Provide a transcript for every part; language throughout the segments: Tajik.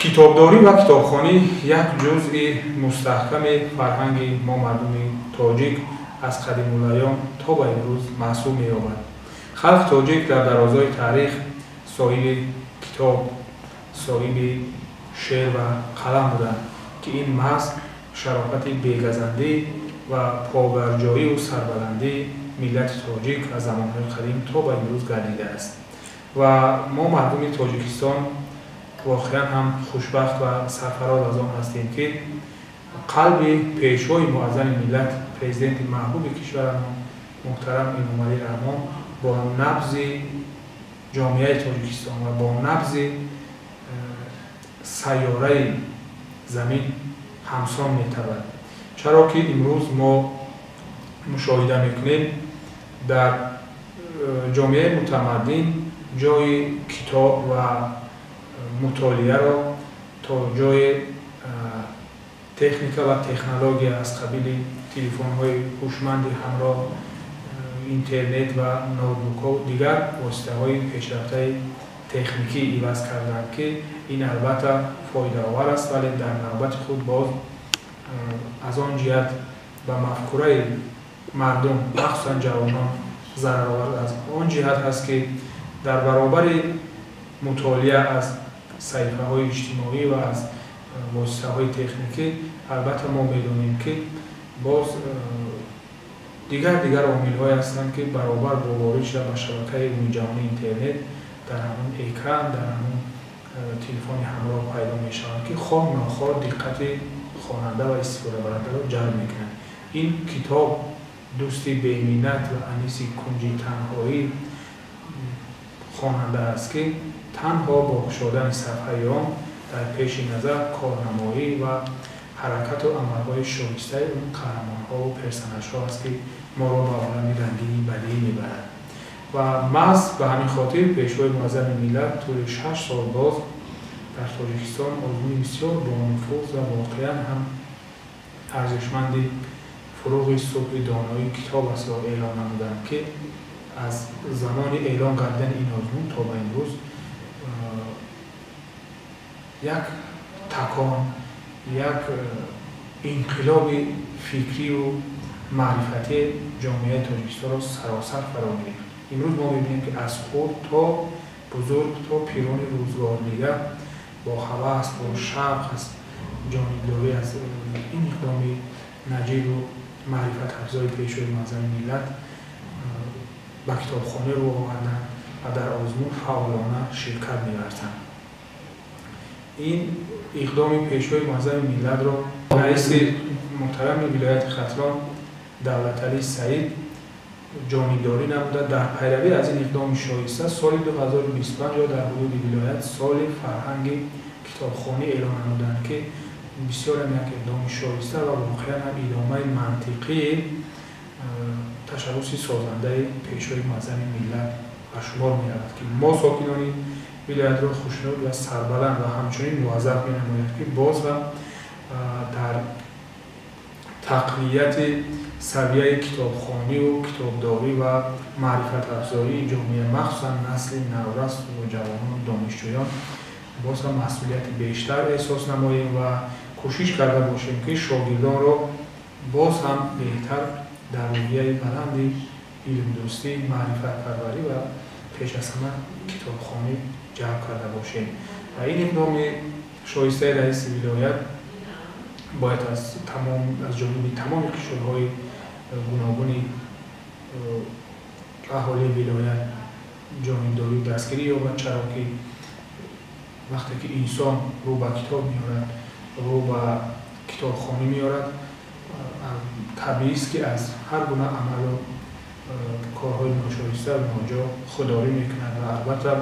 Китобдорӣ ва китобхонӣ як ҷузъи мустаҳками фарҳанги мо мардуми тоҷик аз қадимулайём то ба имрӯз маҳсуб меёбад. Халқи тоҷик дар дарозои таърих соҳиби китоб, соҳиби шеър ва қалам буданд, ки ин маҳз шарофати бегазандӣ ва погарҷоиву сарбаландии миллати тоҷик аз замонҳои қадим то ба имрӯз гардидааст. Ва мо мардуми Тоҷикистон воқеан ҳам хушбахт ва сарфароз аз он ҳастем, ки қалби пешвои муаззами миллат, президенти маҳбуби кишварамон муҳтарам Эмомалӣ Раҳмон бо набзи ҷомеаи Тоҷикистон ва бо набзи сайёраи замин ҳамсон метавад. Чаро ки имрӯз мо мушоҳида мекунем, дар ҷомеаи мутамаддин ҷои китоб ва мутолиаро то ҷои техника ва технология аз қабили телефонҳои ҳушманди ҳамроҳ, интернет ва ноутбукҳо дигар воситаҳои пешрафтаи техникӣ иваз карданд, ки ин албатта фоидаовар аст, вале дар навбати худ боз аз он ҷиҳат ба мафкураи мардум, махсусан ҷавонон, зараровар аз он ҷиҳат ҳаст, ки дар баробари мутолиа аз саҳифаҳои иҷтимоӣ ва аз воситаҳои техникӣ, албатта мо медонем, ки боз дигар омилҳое ҳастанд, ки баробар бо ворид шуда ба шабакаи умумиҷаҳонии интернет дар ҳамон экран, дар ҳамон телефони ҳамроҳ пайдо мешаванд, ки хоҳ нохоҳ диққати хонанда ва истифодабарандаро ҷалб мекунанд. Ин китоб дӯсти беминнат ва аниси кунҷи танҳоӣ хонанда аст, ки танҳо бо кушодани сафҳаи он дар пеши назар корнамоӣ ва ҳаракату амалҳои шоистаи он қаҳрамонҳову персонажҳо аст, ки моро ба олами рангини бадиӣ мебарад. Ва маҳз ба ҳамин хотир пешвои муаззами миллат тӯли 6 сол боз дар Тоҷикистон озмуни бисёр бонуфуз ва воқеан ҳам арзишманди фурӯғи субҳи доноии китоб астро эълон намуданд, ки аз замони эълон кардани ин озмун то ба имрӯз як такон, як инқилоби фикриву маърифатӣ ҷомеаи Тоҷикистонро саросар фаро гирифт. Имрӯз мо мебинем, ки аз хурд то бузург то пирони рӯзгордида бо ҳавас, бо шавқ аз ҷонибдорӣ аз ин иқдоми наҷибу маърифатафзои пешвои муаззами миллат ба китобхона рӯ оварданд ва дар озмун фаъолона ширкат меварзанд. Ин иқдоми пешвои муаззами миллатро раиси муҳтарами вилояти Хатлон Давлаталӣ Саид ҷонибдорӣ намуда, дар пайравӣ аз ин иқдоми шоиста соли 2025 дар ҳудуди вилоят соли фарҳанги китобхонӣ эълон намуданд, ки бисёрам як иқдоми шоиста ва воқеан ҳам идомаи мантиқии ташаббуси созандаи пешвои муаззами миллат ба шумор меравад, ки мо сокинони вилоятро хушнуд ва сарбаланд ва ҳамчунин муваззаф менамояд, ки боз ҳам дар тақвияти савияи китобхониву китобдорӣ ва маърифатафзоии ҷомеа, махсусан насли наврас ва ҷавонону донишҷӯён, боз ҳам масъулияти бештар эҳсос намоем ва кӯшиш карда бошем, ки шогирдонро боз ҳам беҳтар дар рӯҳияи баланди илмдӯстӣ, маърифатпарварӣ ва пеш аз ҳама китобхонӣ ҷалб карда бошем. Ва ин иқдоми шоистаи раиси вилоят бояд аз ҷониби тамоми кишварҳои гуногуни аҳолии вилоят ҷонибдорӣ дастгирӣ ёбад, чаро ки вақте ки инсон рӯ ба китоб меорад, рӯ ба китобхонӣ меорад, табиист, ки аз ҳар гуна амалу корҳои ношоиста ва ноҷо худдорӣ мекунад. Ва албатта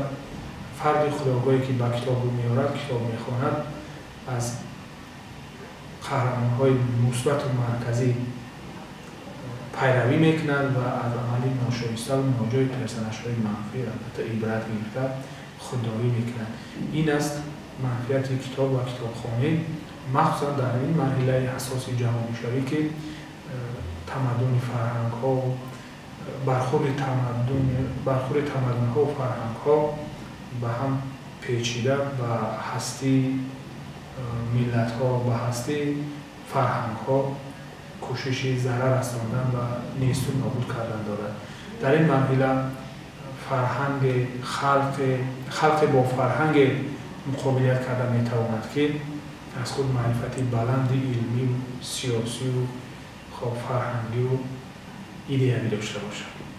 фарди худогоҳе, ки ба китоб рӯ меорад, китоб мехонад, аз қаҳрамонҳои мусбату марказӣ пайравӣ мекунад ва аз амали ношоиста ва ноҷои персонажҳои манфӣ албатта ибрат гирифта худдорӣ мекунад. Ин аст манфиати китоб ва китобхонӣ, махсусан дар ин марҳилаи ҳассоси ҷаҳонишавӣ, ки тамаддуни фарҳангҳо, бархӯрди тамаддунҳо фарҳангҳо ба ҳам печида ба ҳастии миллатҳо, ба ҳастии фарҳангҳо кӯшиши зарар расондан ва несту нобуд кардан дорад. Дар ин марҳила фарҳанги халқе бо фарҳанге муқобилият карда метавонад, ки аз худ маърифати баланди илмию сиёсию хоб фарҳангию идеявӣ дошта бошад.